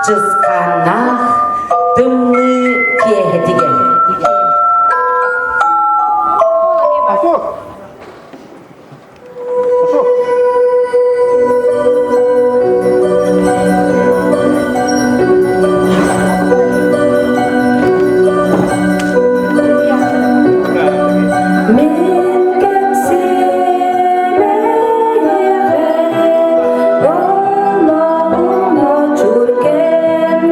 Чысхааннаах тымныы киэһэтигэр. Мин кэпсиэм эйиэхэ, олоҕум очур кэм.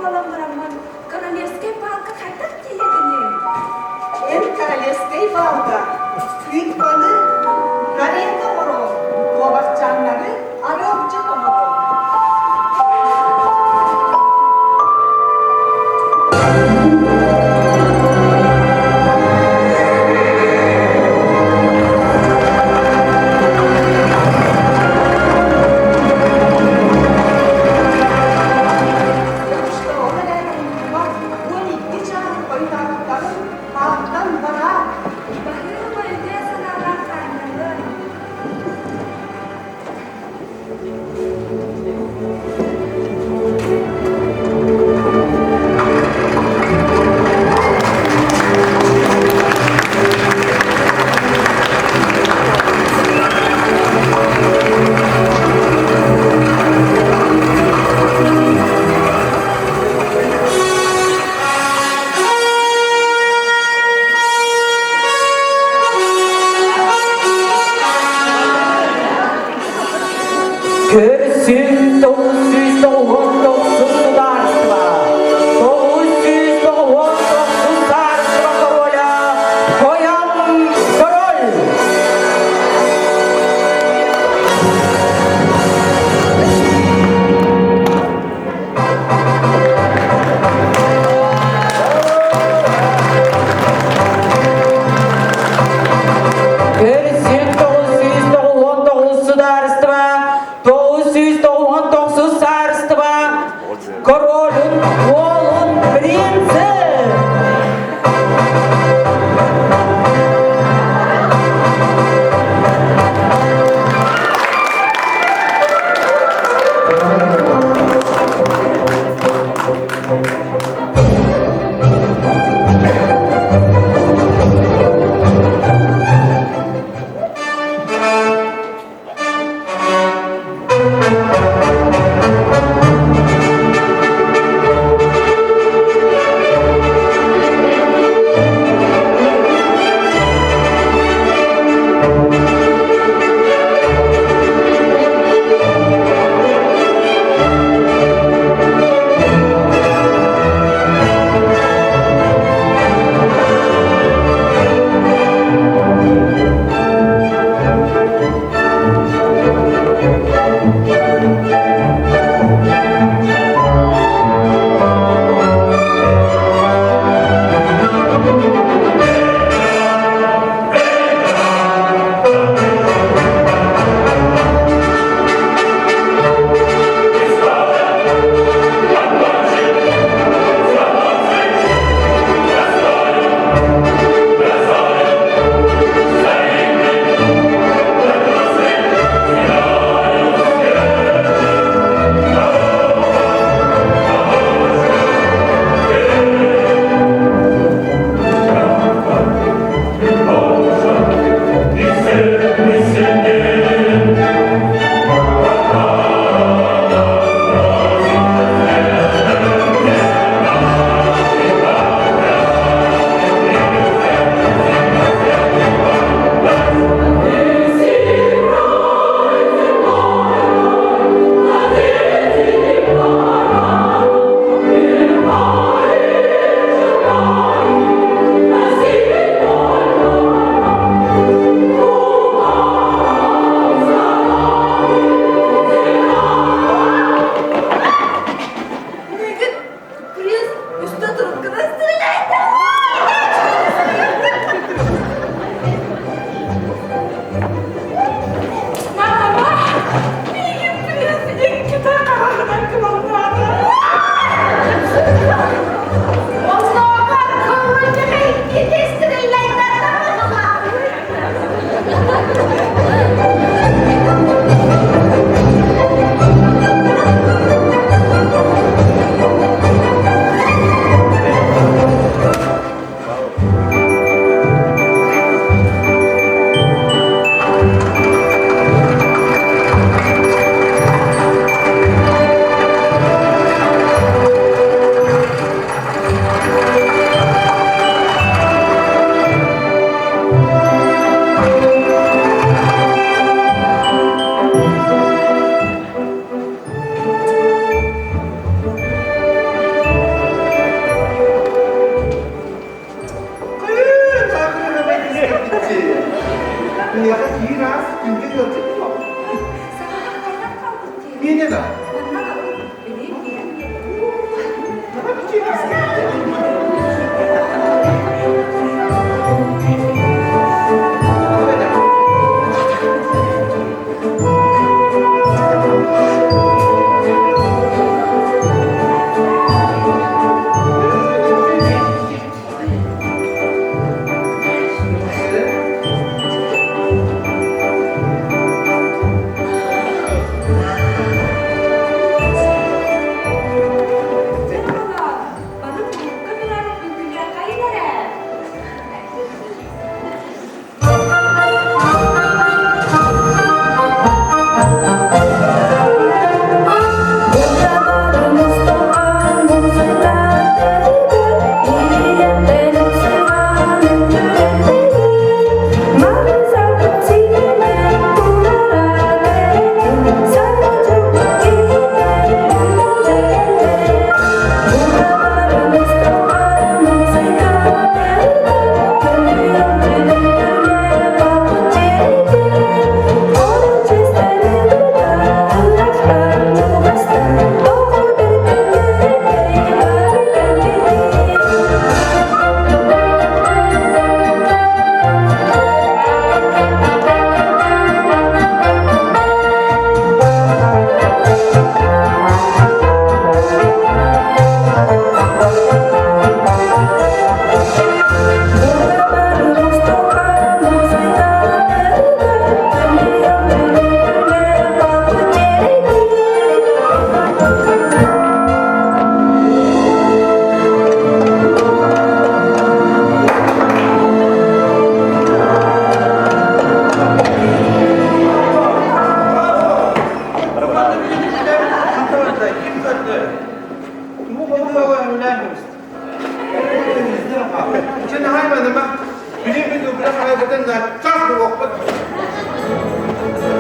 буолан бараммын, королевскай баалга хайдах тиийэбиний? Эн королевскай баалга тыкваны карета оҥороҕун, куобахчааннары арыалдьыт оҥороҕун. Ол эрээри умнубат 12 чааһы хойутаабыттарын ааттан бараат. Баһыыба үтүө санаалаах хаанньаллар. Көрсүн 999 судаарыстыба, 999 судаарыстыба короля, Тойон король! Көрсүн 999 судаарыстыба, 999 саарыстыба, королун уолун принцы!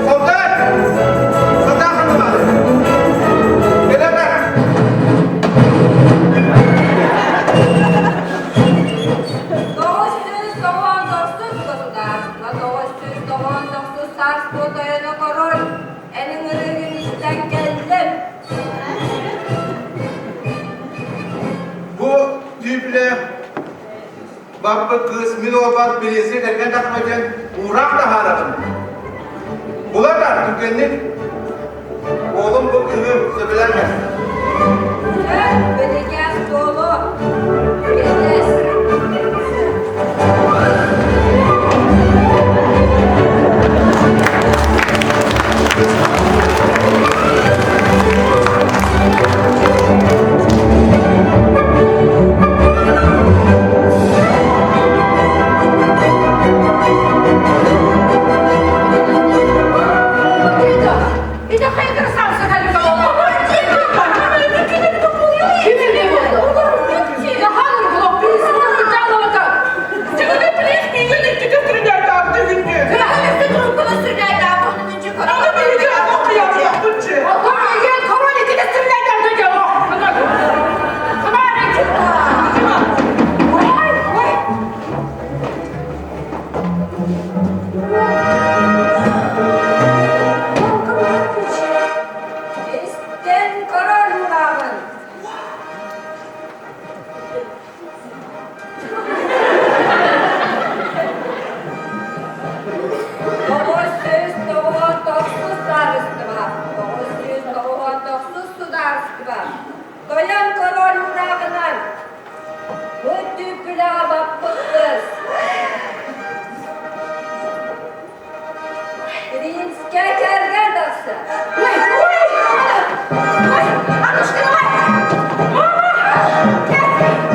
Солдат! Солдат Кэлэбэр! 999 государство, 999 царство тойоно король, эн ыҥырыыгын истэн кэллим. Бу түүплэ баппыт кыыс мин уолбар билиэси кэргэн тахма диэн уураах таһаарабын. Булатар түргэнник уолум бу кыыһы сөбүлээн Эн бэлиҥээх туолу, кэлэс. Истэн көрөр уураҕын. 999 саарыстыба, 999 судаарыстыба, тойон король уураҕынан бу түүппүлэҕэ баппыт кыыс. Принцкэ кэргэн тахса. Ой, ой, ой, Анушка, давай! Мама!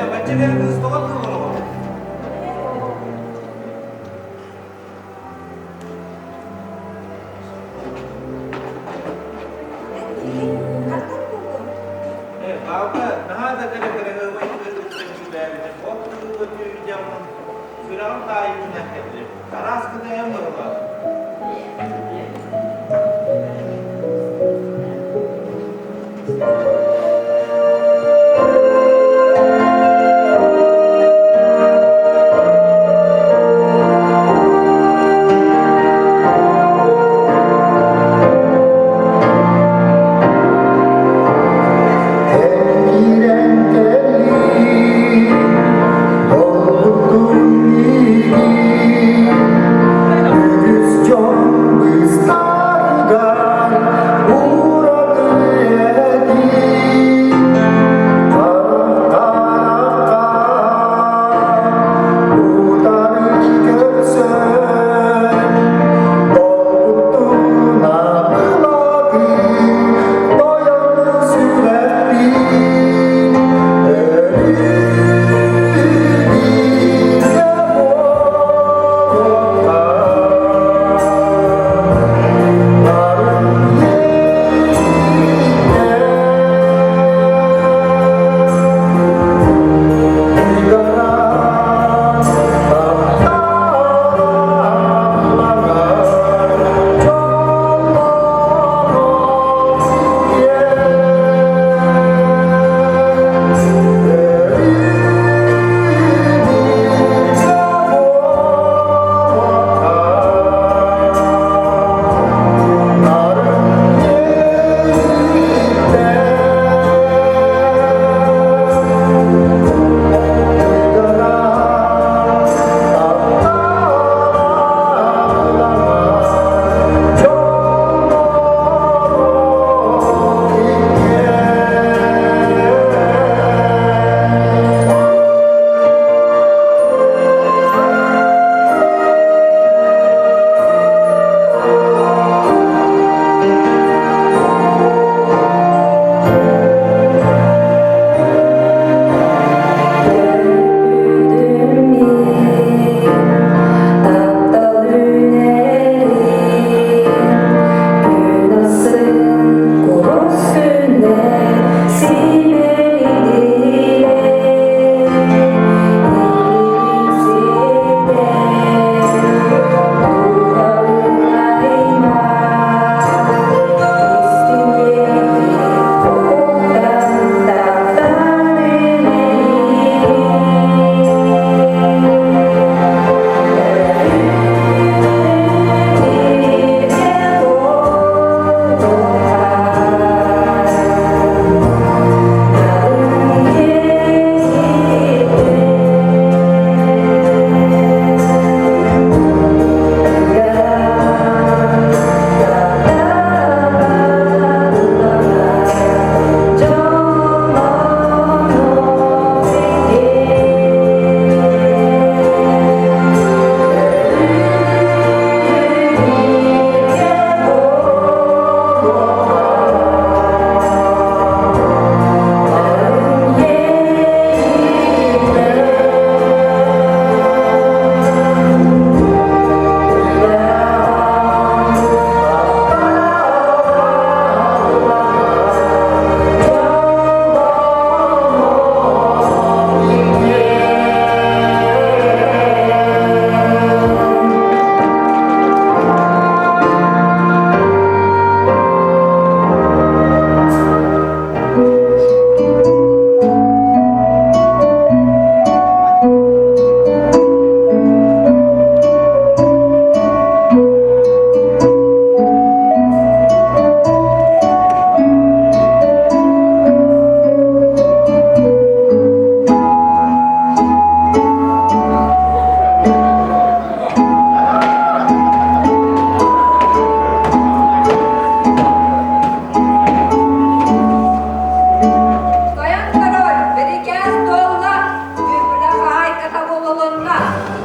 Эн киирэн кэллиҥ, долгуттан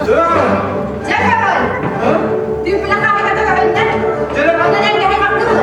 Дьэ, король, түүпүлэ хаһыгата көһүннэ. Онон эн кэһэй бактыбын.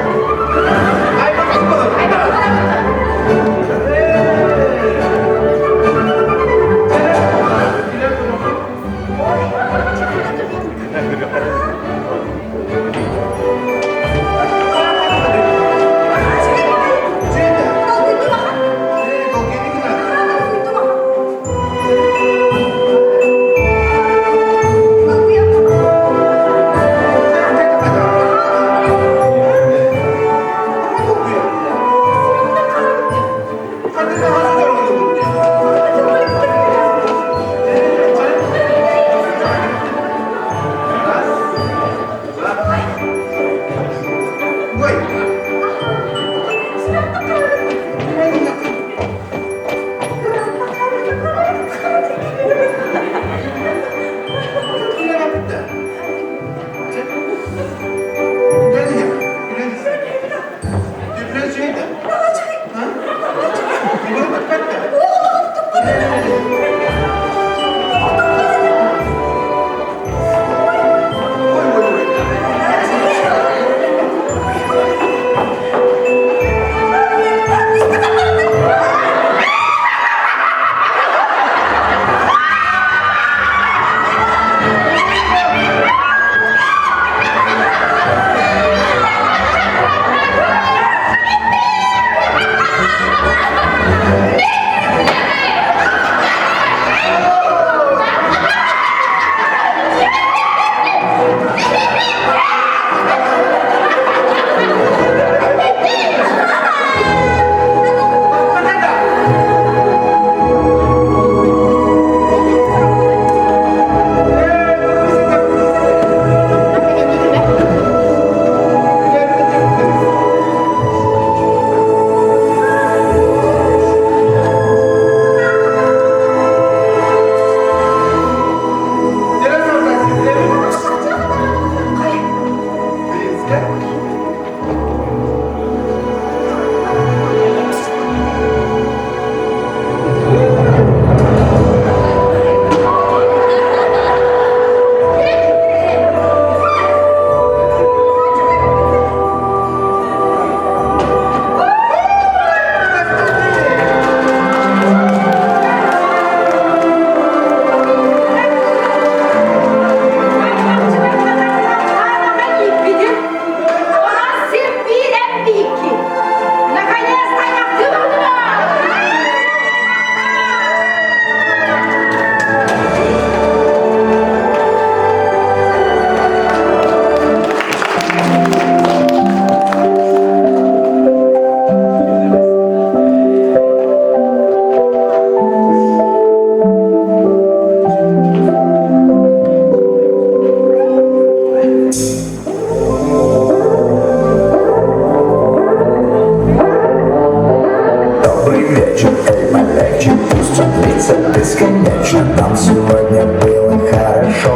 Добрый вечер, эй, полегче, пусть он длится бесконечно. Нам сегодня было хорошо.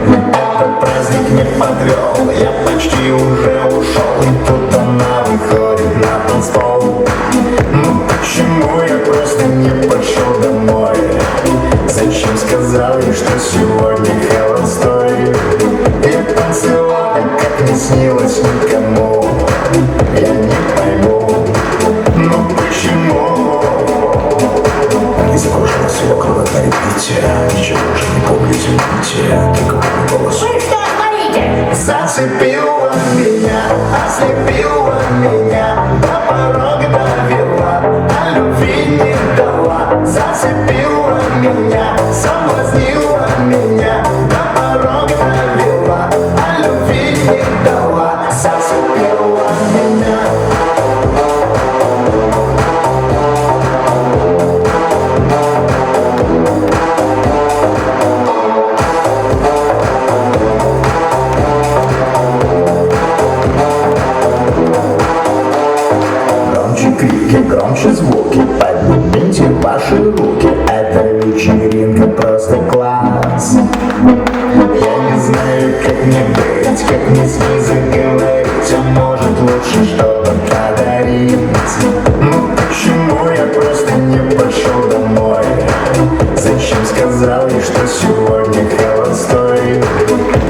Этот праздник не подвел, я почти уже ушел, и тут она выходит на танцпол. Ну почему я просто не пошел домой? Зачем сказал ей, что сегодня холостой? Я танцевал так, как не снилось никому. Я не пойму, ну почему? Не закружилась вокруг одна репетиция. Ничего уже не помню, извините. Только помню голос. Вы что творите? Зацепила меня, ослепила меня, до порога довела, а любви не дала. Зацепила меня, соблазнила меня, до порога довела, а любви не дала. Зацепила меня. Громче крики, громче звуки, поднимите ваши руки. Эта вечеринка просто класс. Я не знаю, как мне быть, как мне с ней заговорить, а может лучше что-то подарить. Ну почему я просто не пошел домой? Зачем сказал ей, что сегодня холостой?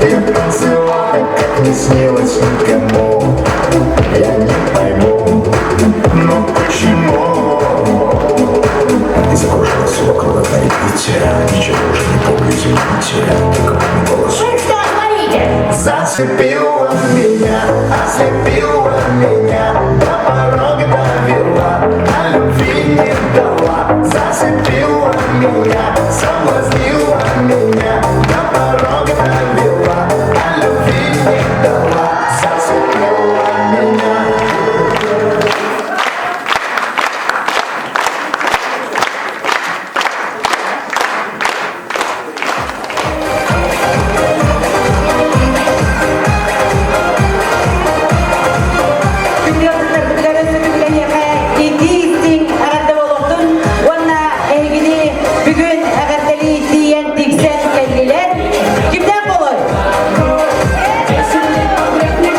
Я танцевал так, как не снилось никому. Я не пойму, ну почему? И закружилась вокруг одна репетиция. Ничего уже не помню, извините. Только помню голос. Вы что творите? Зацепила меня, ослепила меня, до порога довела, а любви не дала. Зацепила меня, соблазнила меня, до порога довела, а любви не дала. Зацепила меня. Күндү өссө итии-истиҥ эҕэрдэ буолуохтун уонна эһигини бүгүн эҕэрдэлии тиийэн тиксэн кэллилэр. Кимнээх буолуой?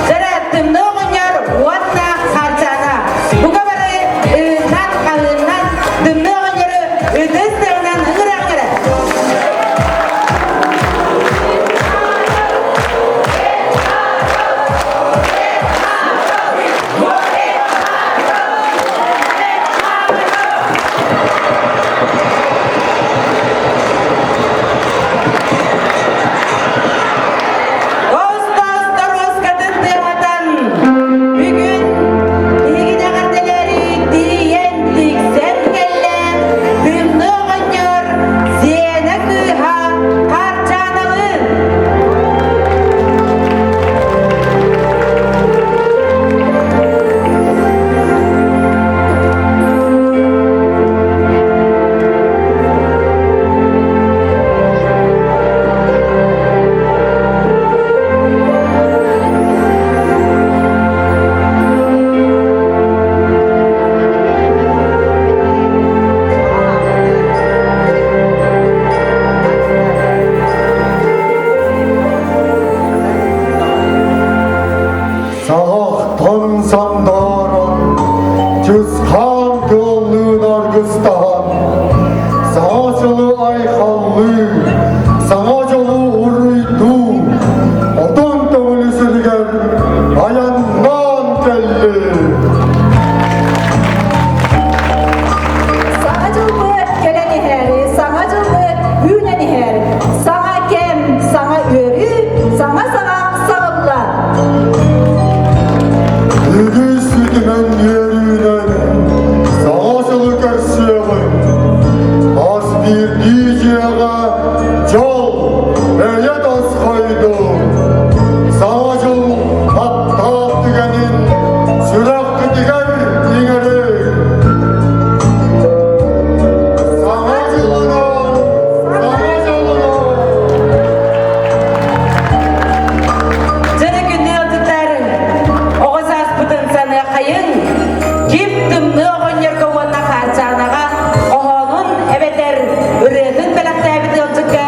Дара тымныы оҕонньор уонна Хаарчаана. Бука бары ыынан хаһыынан тымныы оҕонньору ытыс тыаһынан ыҥыраҕыҥ эрэ. Остаас торуоскатын тыаһатан бүгүн биһигин эҕэрдэлэри тиийэн тиксэн кэллэ Тымныы оҕонньор Сиэнэ кыыһа Хаарчааналыын. Саҕахтан сандааран, чысхаан тыаллыын аргыстаһан, саҥа дьылы айхаллыы, саҥа дьолу уруйдуу, отон төҥүлү сиригэр айаннаан кэллим. Саҥа дьылбыт кэлэн иһэр, саҥа дьылбыт үүнэн иһэр. Саҥа кэм, саҥа үөрүү, саҥа саҥа саҕыллар. Үгүс үтүмэн үөрүүнэн саҥа сылы көрсүөҕүҥ. Хас биирдии дьиэҕэ дьол, эйэ тосхойдун. Саҥа дьыл аптаах түгэнин сүрэххитигэр иҥэриҥ. Саҥа дьылынан! Саҥа дьылынан! Дьоно күндү ыалдьыттар, оҕо сааспытын саныаххайыҥ, ким тымныы оҕонньорго уонна Хаарчаанаҕа хоһоонун эбэтэр ырыатын бэлэхтээбит ыалдьыкка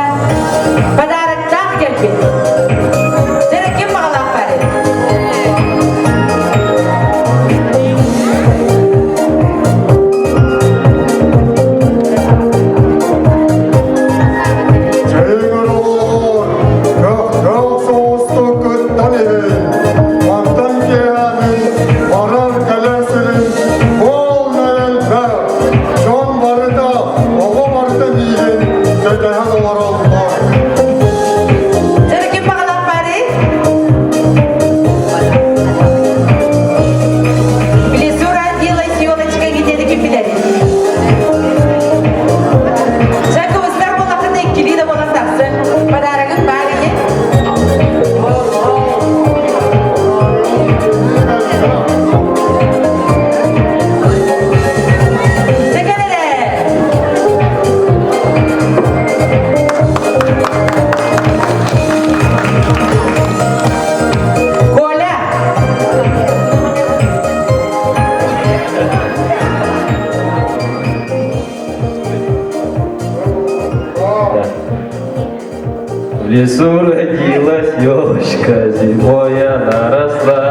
подароктаах кэлбит. Дьэ ким баҕалаах баарый? Чэйиҥ олоор, көхтөөх соҕустук кыттан иһин, мантан киэһээмин барар кэлэр сирин буолна элбэх, дьон барыта, оҕо барыта миигин кэтэһэн олороллор. Дьэ ким баҕалаах баарый? В родилась елочка, где ким билэр? Дьэ, буоллаххына иккилии да буолан тахсар. Подарогын баар ини. Дьэ, кэл эрэ. Коля! В лесу родилась елочка, зимой она росла,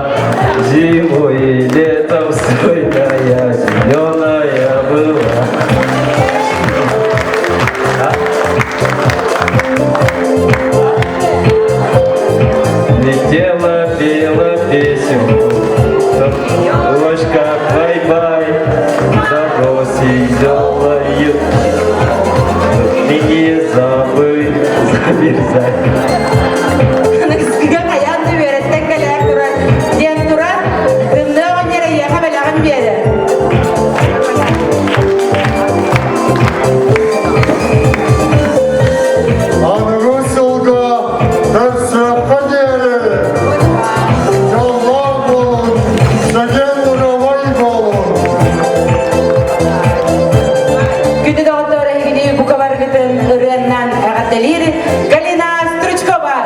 зимой и летом стройная, зеленая была. А? Ты не забыть, замерзай. Аныгыскыга хайаан да үөрэттэн кэлээр турар диэн туран, Тымныы оҕонньор эйиэхэ бэлэҕин биэрэр. Аныгы сылга көрсүөххэ диэри дьоллоох буолун, чэгиэн доруобай буолун! Күндү доҕоттор эһигини бука барыгытын ырыаннан эҕэрдэлиир Галина Стручкова.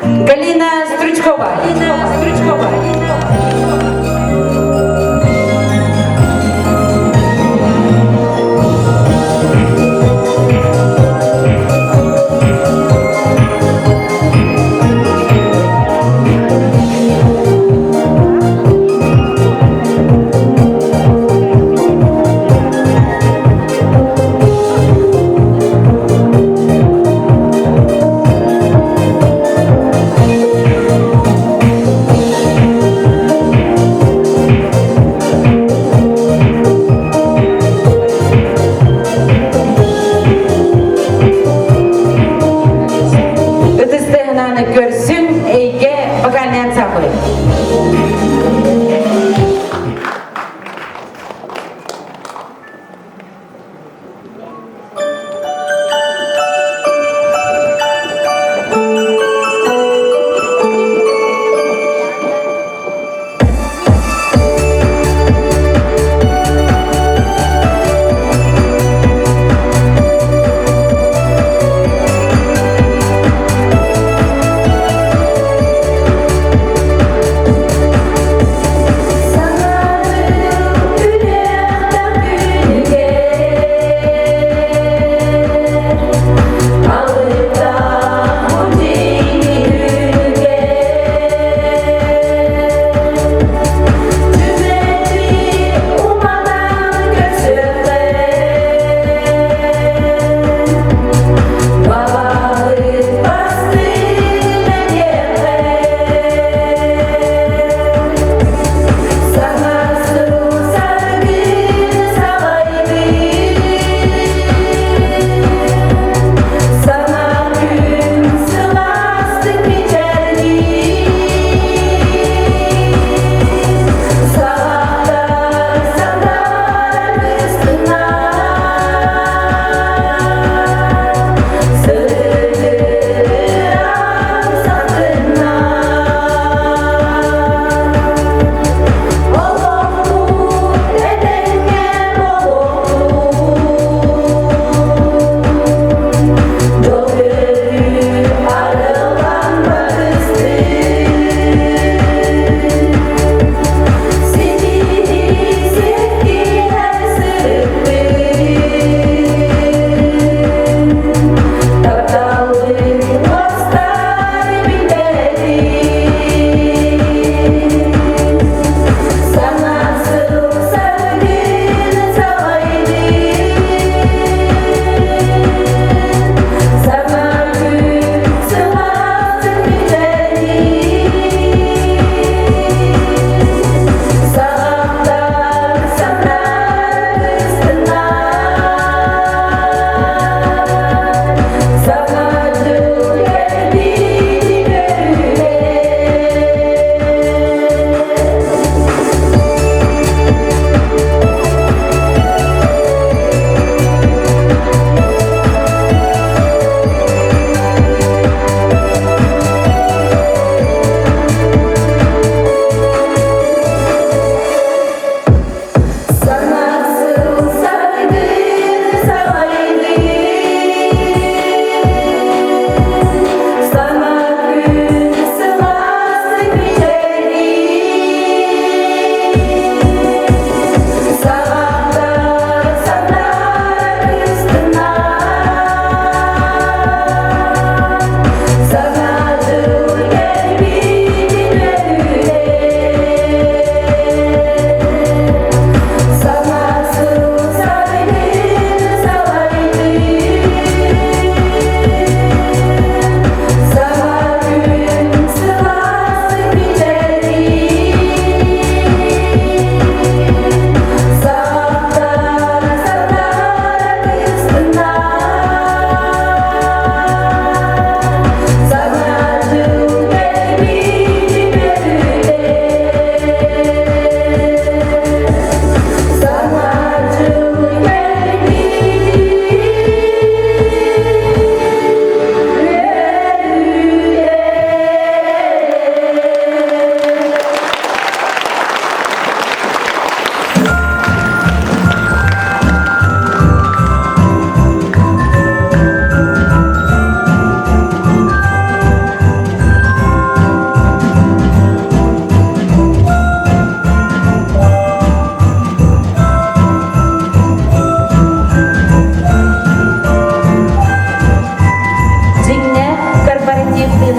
Галина Стручкова. Галина Стручкова. Ытыстыһынан көрсүн эйгэ вокальный ансамбль.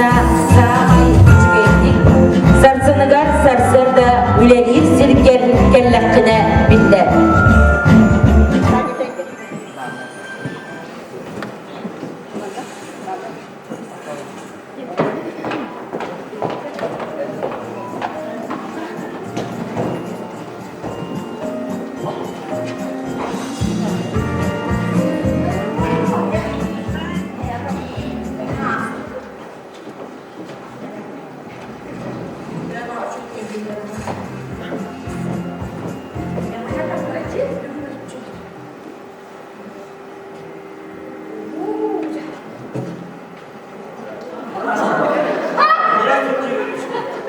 уонна саамай үчүгэйдик сарсыныгар сарсыарда үлэлиир сиргэр кэллэххинэ биллэр.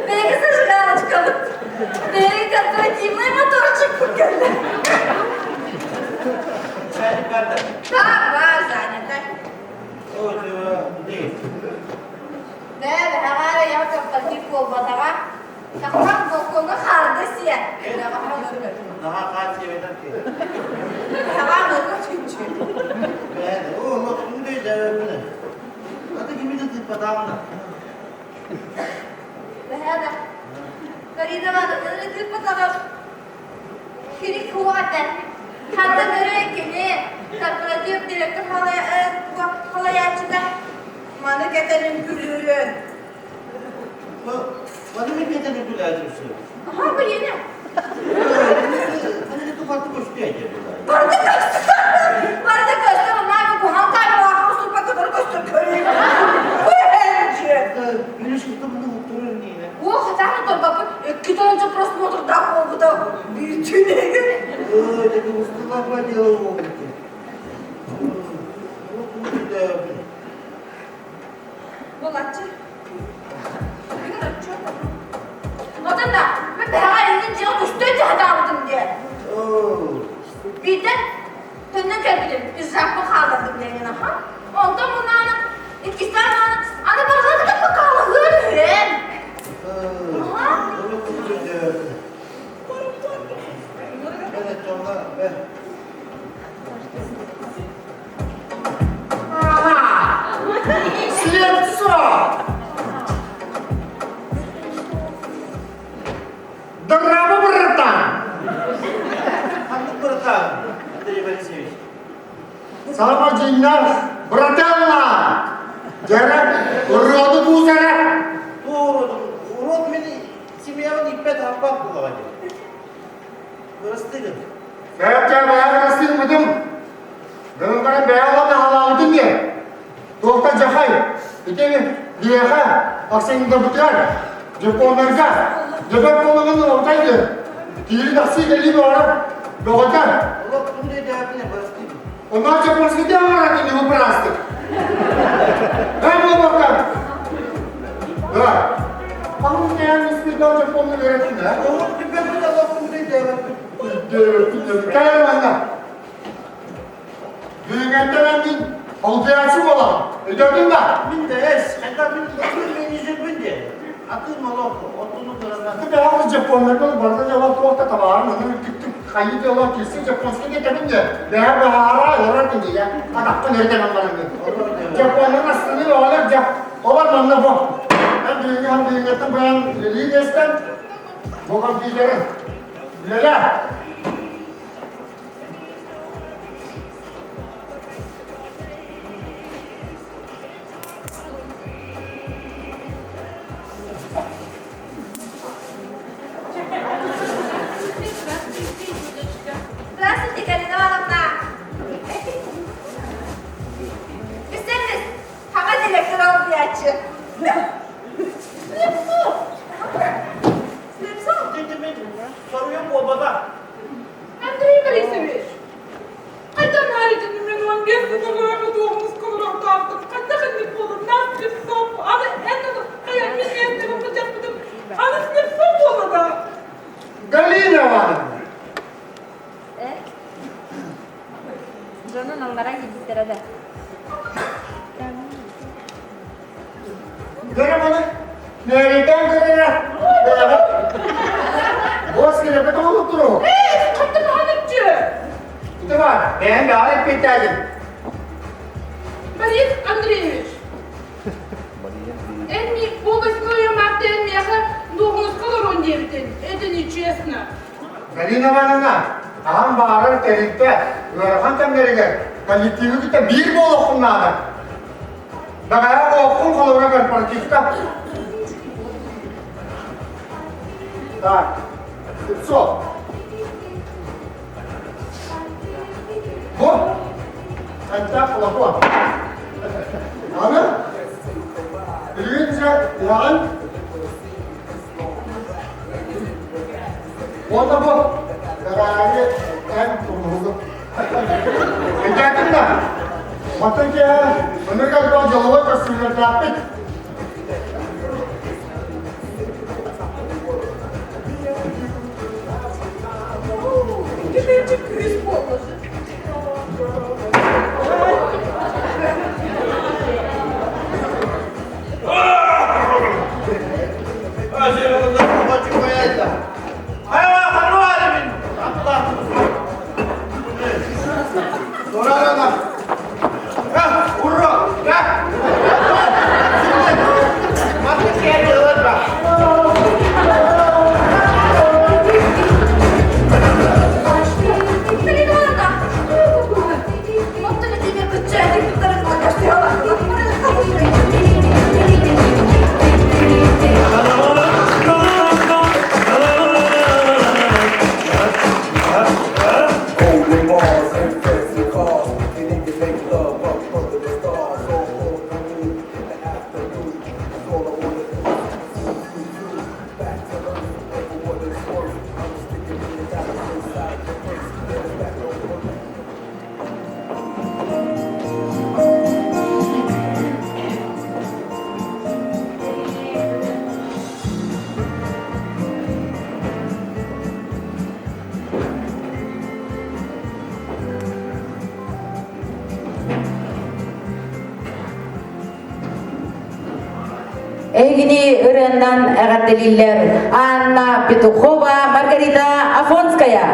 Бэйэҥ зажигалочкабыт, бэйэҥ корпоративный моторчикпыт кэллэ. Давай, занята. Бээ, бэҕээ я корпоратив буолбатаҕа. Тахсан балкоҥҥа хаарда сиэ. Наһаа хаат сиэбэтэн киһи. Бэҕээ нөргө түнчү. Бэйэн, оо, локтуҥ дөйдөөбүнэ. Аты кими да тыыппатаҕына. Бэҕээ да. Карина Ивановна тыыппатаҕа. Кини туох этэ? Ханна көрө кини корпоратив директор халайааччыта маны кэтэрин күлүүрүн. Маны мен кэтэрин күлээччү. Аха, билиэнэ. Маны тупатты көстүө Барда көстө. Барда көстө, мана куһаҕан камераҕа уступпа көтөр көстөр көрүү. Күлүш кытта bunu уктурur диine. О, хатааны торбаппыт 2 тонча просмотрдаах буолбута бүтүнэги. Ой, это устулапа дело болбут. Болаччы. Отон да, мен бэҕэ иннин дьиэ көстөө дьаһадаабытым диэ. Биирдэ төннөн кэлбитим, пиджакпын хааллардым диэн аха. Онтон мунааны иккистээн аны аны барҕа кытта хаалаһыан үһүөн. Слепцов! Здорово, братан! Ханнык братан, Андрей Борисович? Саама дьиҥнээх брателла! Дьэрэ, уроду буузара! Урод мин семьябын иппет аппат булаҕа дии. Бырастыгын. Сээпчэ бэйэ бырастыгмытым. Гынан баран бэйэ олох хаалаабытым диэ. Туохта дьахай, ити биһиэхэ ахсыннарбытыгар, дьоппуоннарга, дьөбөк буолугун олтай диэн, киири тахсыы кэлии бөҕөрө бөҕөтө. Олох ким да бырастыгын. Онно дьоппуонскай диэн кини бу бырастык. Эн буолбакка. Да. Аны не испытал дьоппуонну үөрэттин, а? Олох түбэбит олох ким да Кэлэн манна. Бүгүҥҥэттэн мин олбуйааччы буолам. Өйдөөтүҥ да? Мин да эс, хайда мин менеджербин де. Атын олох отуну кыранан. Ты бэҕэ жапоннарга барыта дьала туох да табаарын аны түк-түк хайыы дьала кирси жапонский диэтэмин де. Бэҕэ баһаара олорор кинигэ. Атахпын эрдэнэн баран Жапоннар астыны оҕолор жа. Олар манна бу. Мен бүгүҥҥү хан бүгүҥҥэттэн баян үлэлии дестен. Бу компьютеры. Үлэлэ. Здравствуйте, Галина Ивановна. Билсэбит, хаҥа директор олбуйааччы. Слепцов. Слепцов. Соруйан буолбата. Андрей Борисович, қайдан әрекетімен 15 сыныгы тоғыз күн Қайда қандай болыр, нас Слепцов, аны это қая мен это аны Слепцов болады. Галина Ивановна. Дьонун алларан киирбиттэрэ да. Көрө маны. Нэритен көрөрө. Бос келепе толуп туру. Эй, қайдан аныкчы? Ити бар. Бэйэн бэҕэ эппиэттээдим. Борис Андреевич. Эн честно. Галина Ивановна, хаһан баҕарар тэрилтэ ыарахан кэмнэригэр коллективы кытта биир буолуоххун наада. Бэҕэһээ буолуоххун холобура корпоративка. Так, 500. Бу, хантаах холобура. Аны, билигин дьэ, иһэҕин Уонна бу бэҕэһээҥҥи эн тумуһугун. Өйдөөтүҥ да? Мантан киэһэ ынырык элбэх дьолугар көрсүһүөхтээхпит. Теперь күүс буолла. Golden bars and fancy cars. They need to make love up under the stars. All afternoon in the afternoon. That's all I wanna do. Back to earth, for what it's worth. I'm sticking $1 million inside your purse. Then it's back over. Эһигини ырыаннан эҕэрдэлииллэр Анна Петухова, Маргарита Афонская.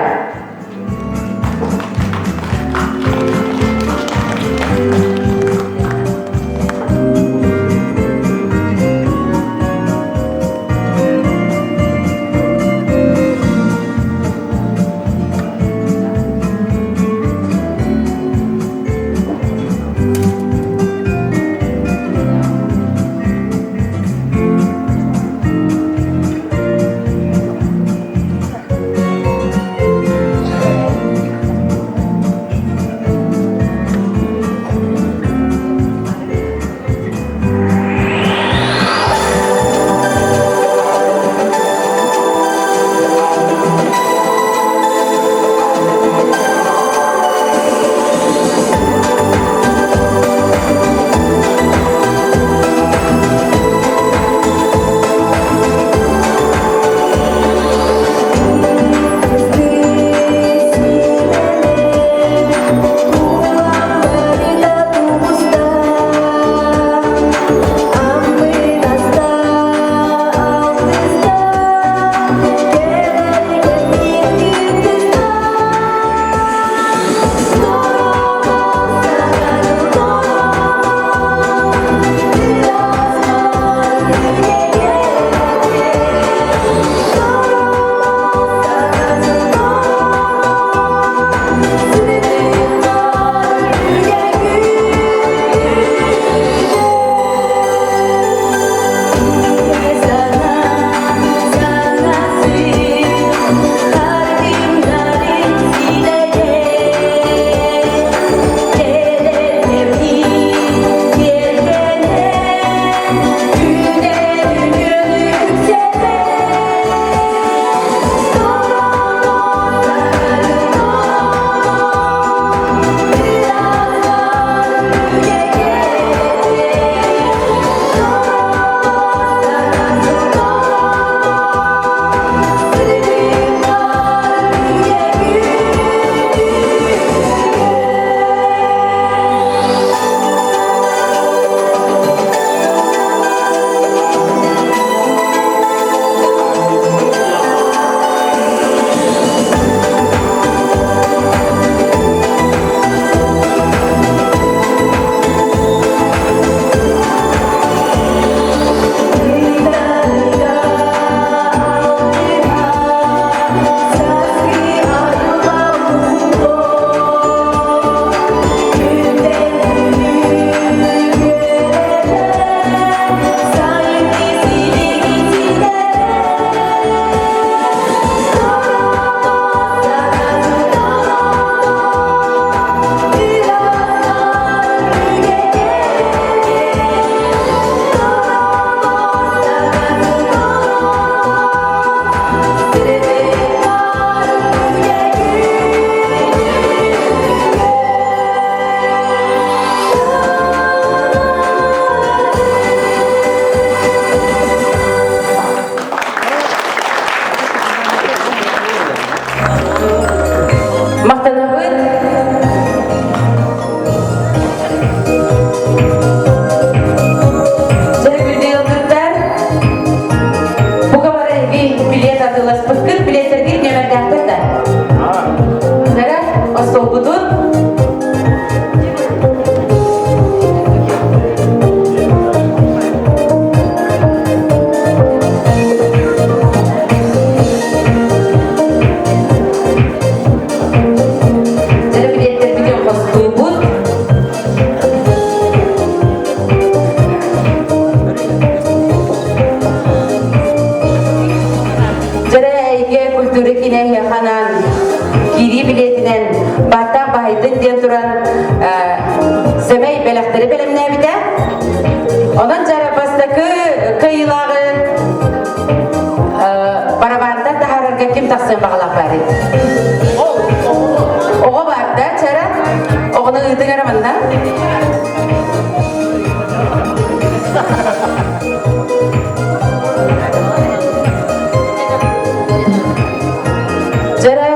Дьэрэ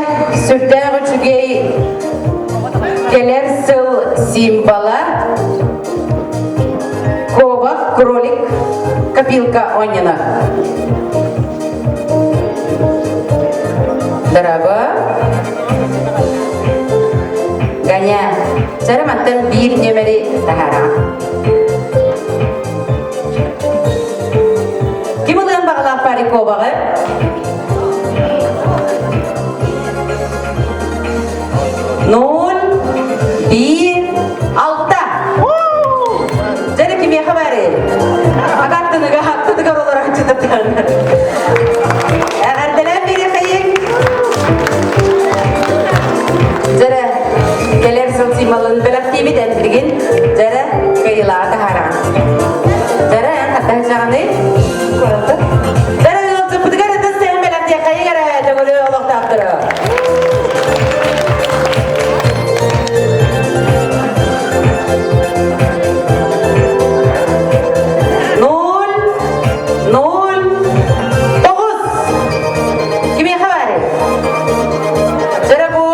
сүрдээх үчүгэй кэлэр сыл символа Кобах, кролик, копилка оонньоно. Дорого. Ганя, чара мантан биир нүөмэри таһаара. Ким ылыан баҕалаах Париковаҕы? Ноль, биир, алта. Дьэ, кимиэхэ баарый? Агаттыныга, аттыныгар олорооччу таптааннар. Эҕэрдэлээн биэриэхэйиҥ. Дьэрэ, кэлэр сыл символын бэлэхтиибит эн билигин дьэрэ кыайыылааҕы таһаараҕын. Дьэрэ, эн хаттаһычаҕыный? Дьэрэ, ыалдьыппытыгар ытыс тэһин бэлэхтиэхэйиҥ эрэ, төҥүлү олохтоохтору. Ноль, ноль, тоҕус. Кимиэхэ баарый? Дьэрэ бу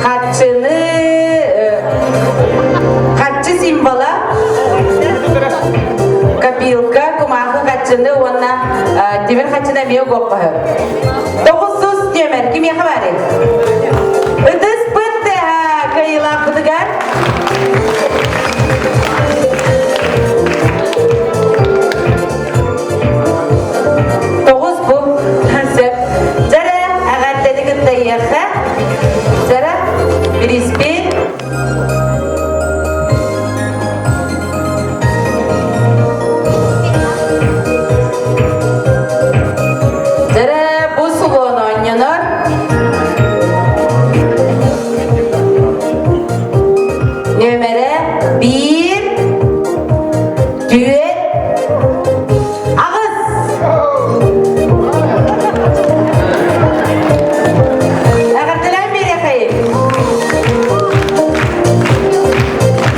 хаччыны, хаччы символа, копилка, кумаахы хаччыны уонна тимир хаччыны эмиэ угуохха Тоҕус нүөмэр кимиэхэ баарый? Ытыспыт кыайыылаахпытыгар Тоҕус бу сөп. Дьэрэ эҕэрдэни кытта иэхэ. Дьэрэ бириспит. Дьэрэ бу сулуон оонньонор. Нүөмэрэ биир, түөрт, аҕыс. Эҕэрдэлээн биэриэхэйин.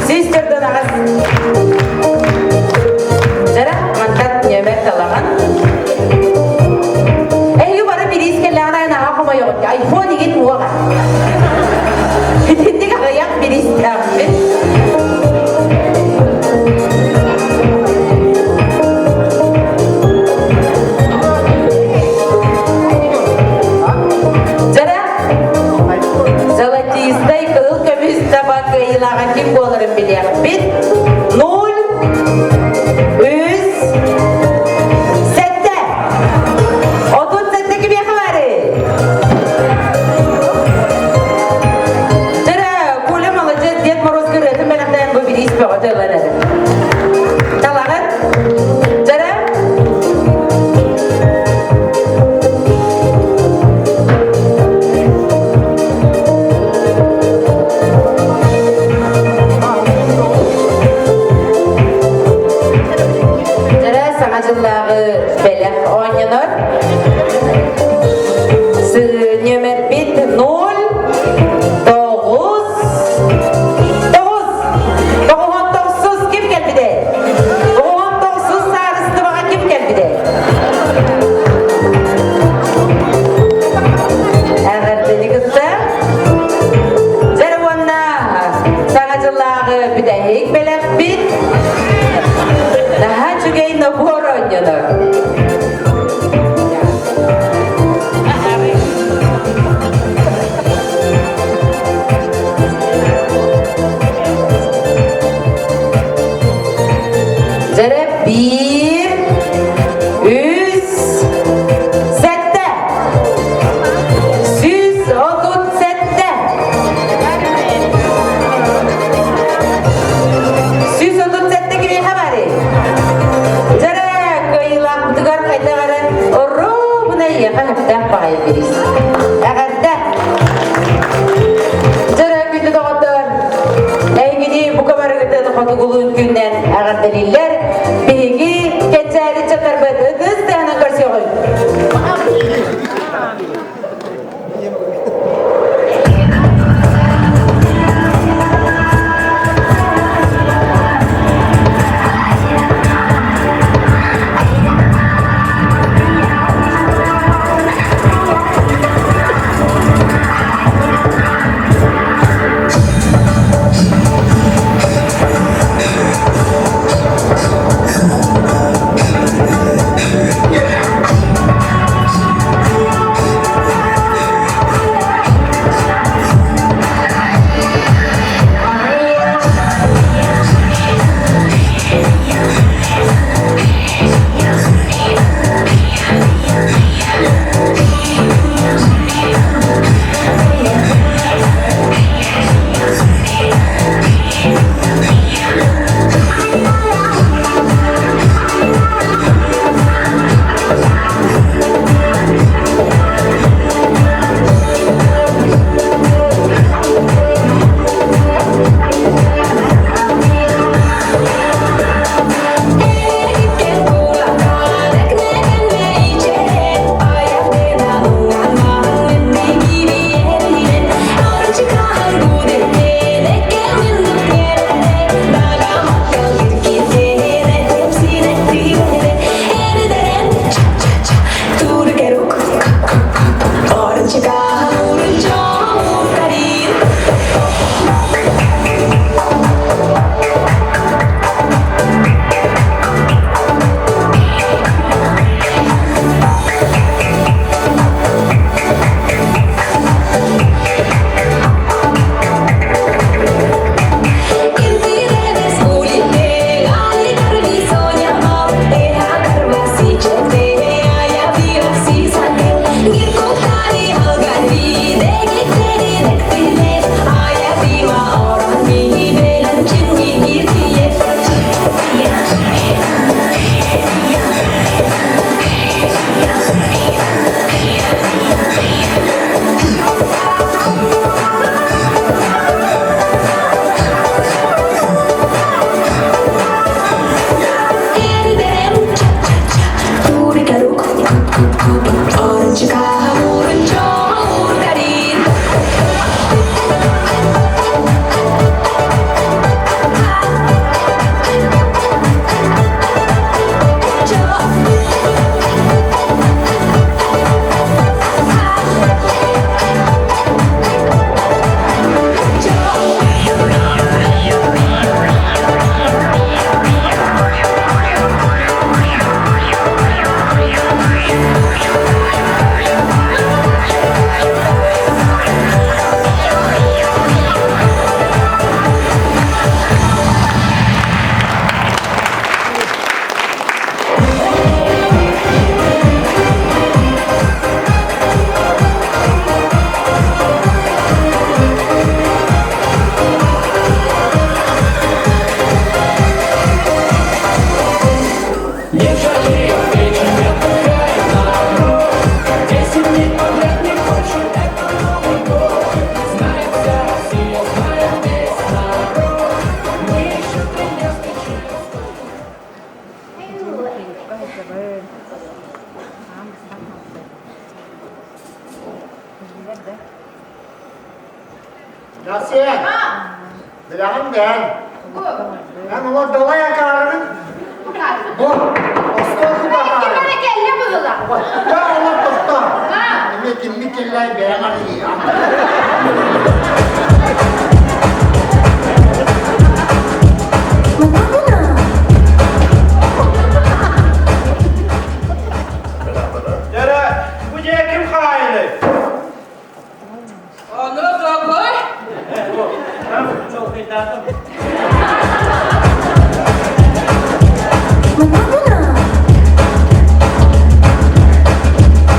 Сүүс төрдөн аҕыс. Дьара, мантан нүөмэр талаҕын. Эһиги бары бириис кэллэҕин айан аҕа хомойоҕут. Айфон игин уоҕа. Итинник аҕыйах бириистээхпин. Дьара, золотистай кыһыл көмүс таба кыайыылааҕа ким буоларын билиэхпит. Ноль, үс, сэттэ. 37 кимиэхэ баарый? Дьэрэ, Коля молодец, Дед Мороз ырыатын бэлэхтээн бу бириис бөҕөтө ылан эрэр. Талаҕын? Дьэрэ? Дьэрэ, саҥа дьыллааҕы бэлэх оонньонор. Нүөмэрбит 0 9 9 99 ким кэлбитэ? 99 саарыстыбаҕа ким кэлбитэ? Эҕэрдэни кытта Дьэр уонна Саҥа дьыллааҕы бүтэһик бэлэхпит наһаа үчүгэй нобуор оонньонор. Дьэрэ биир, үс, сэттэ. 137. 137 кимиэхэ барый? Дьэрэ, кыайыылаах. Сылдьабын. Аам быстан хаалта. Билэр да. Насия, билэҕин бэйэҥ. Эн олор далай акаарыгын. Бу, остуол куба акаарыгын. Ким эрэ кэллэ быһыла. Да, олор тохтоо. Эмиэ киммит кэллэй бэйэҥ арыйыаҥ. Дьэрэ, бу дьиэ ким хаайыный? Ону дорогой. Чолкуйдаатым.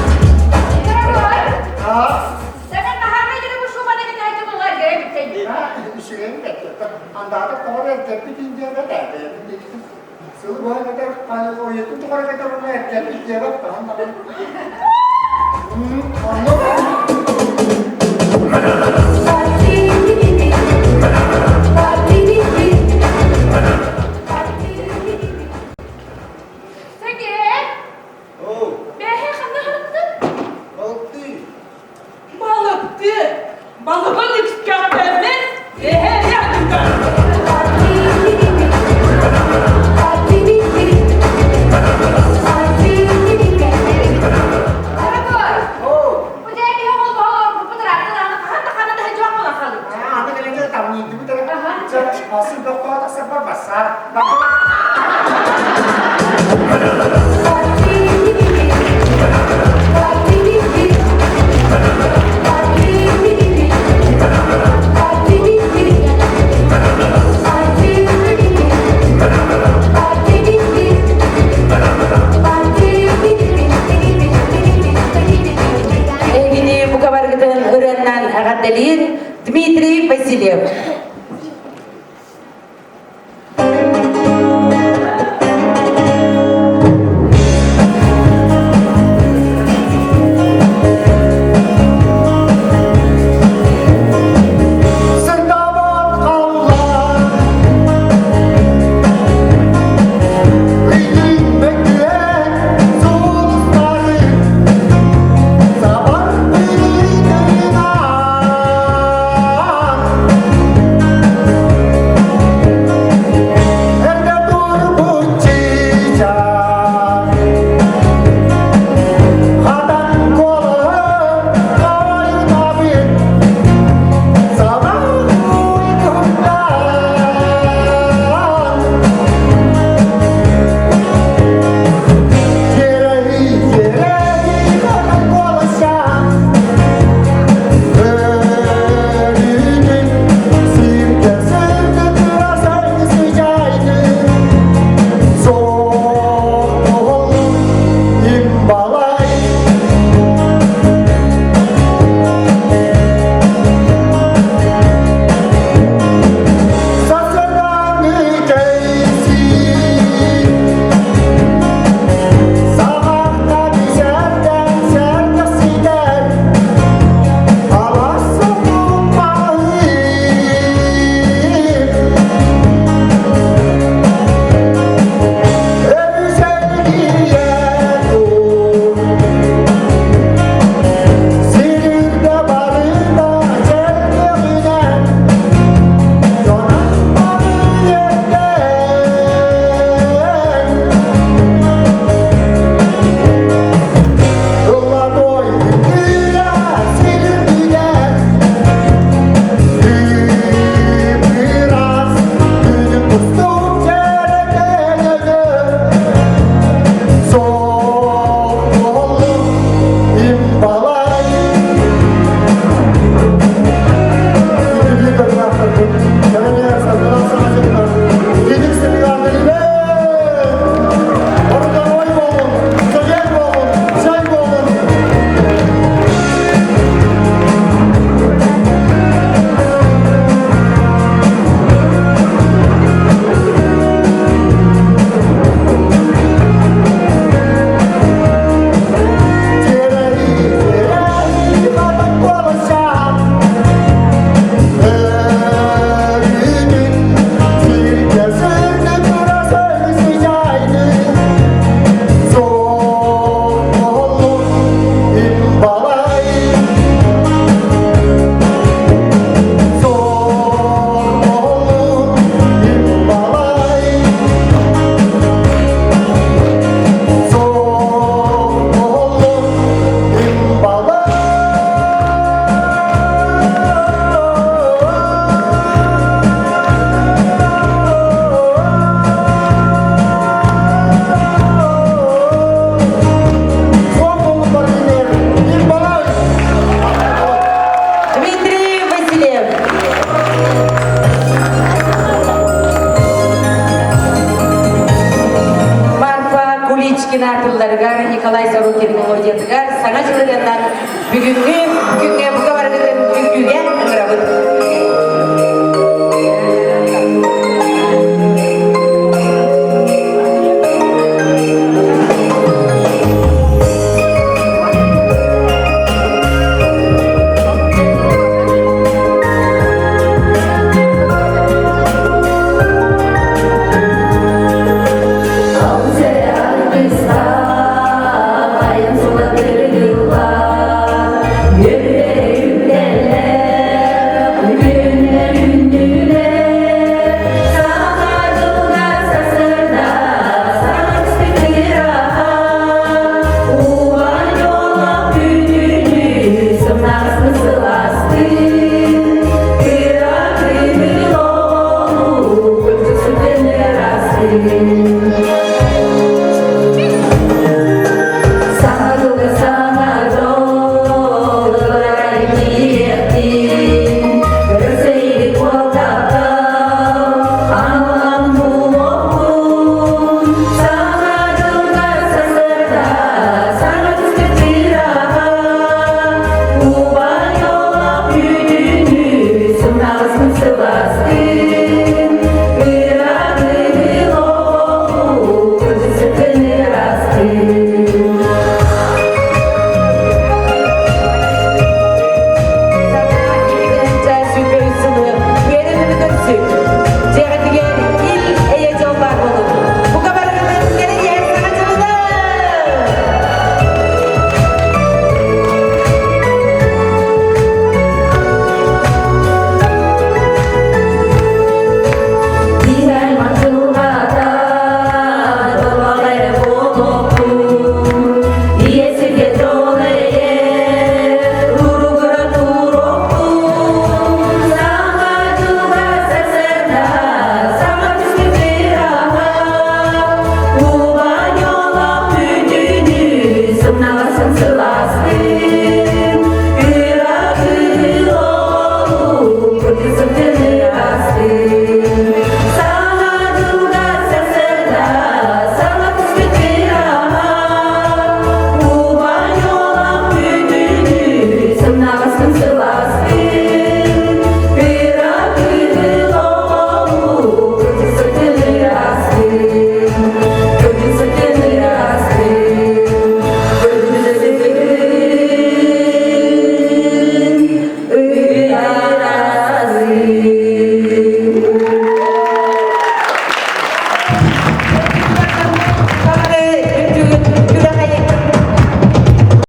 Дорогой. А? Сәгән наһарга йөреп ушуманы гына айтып булган гәрәк бит. Үчүгэйин бэттэ. Андаатык тоҕо эрдэппит диэбэт ээ. Сылы быһа кэтэр, ойуутун тухары кэтэр уонна эрдэппит диэбэт хаһан даҕаны. Оннук. Сәгән. Оу, Бэһэ ханна харыттын? балыктыы. Балыкты. Балыгын үкскэхтэрбит. Эһэ ядыга. Дорогой. Оу, Бу дьэ биһи оҕолбоһолор бу бытырааттылааны хаһан да ханна да сылдьыбакка. тылларыгар Николай Сорокин мелодиятыгар саҥа дьыл ырыаннан бүгүҥҥү күҥҥэ бука барыгытын үҥкүүгэ ыҥырабыт.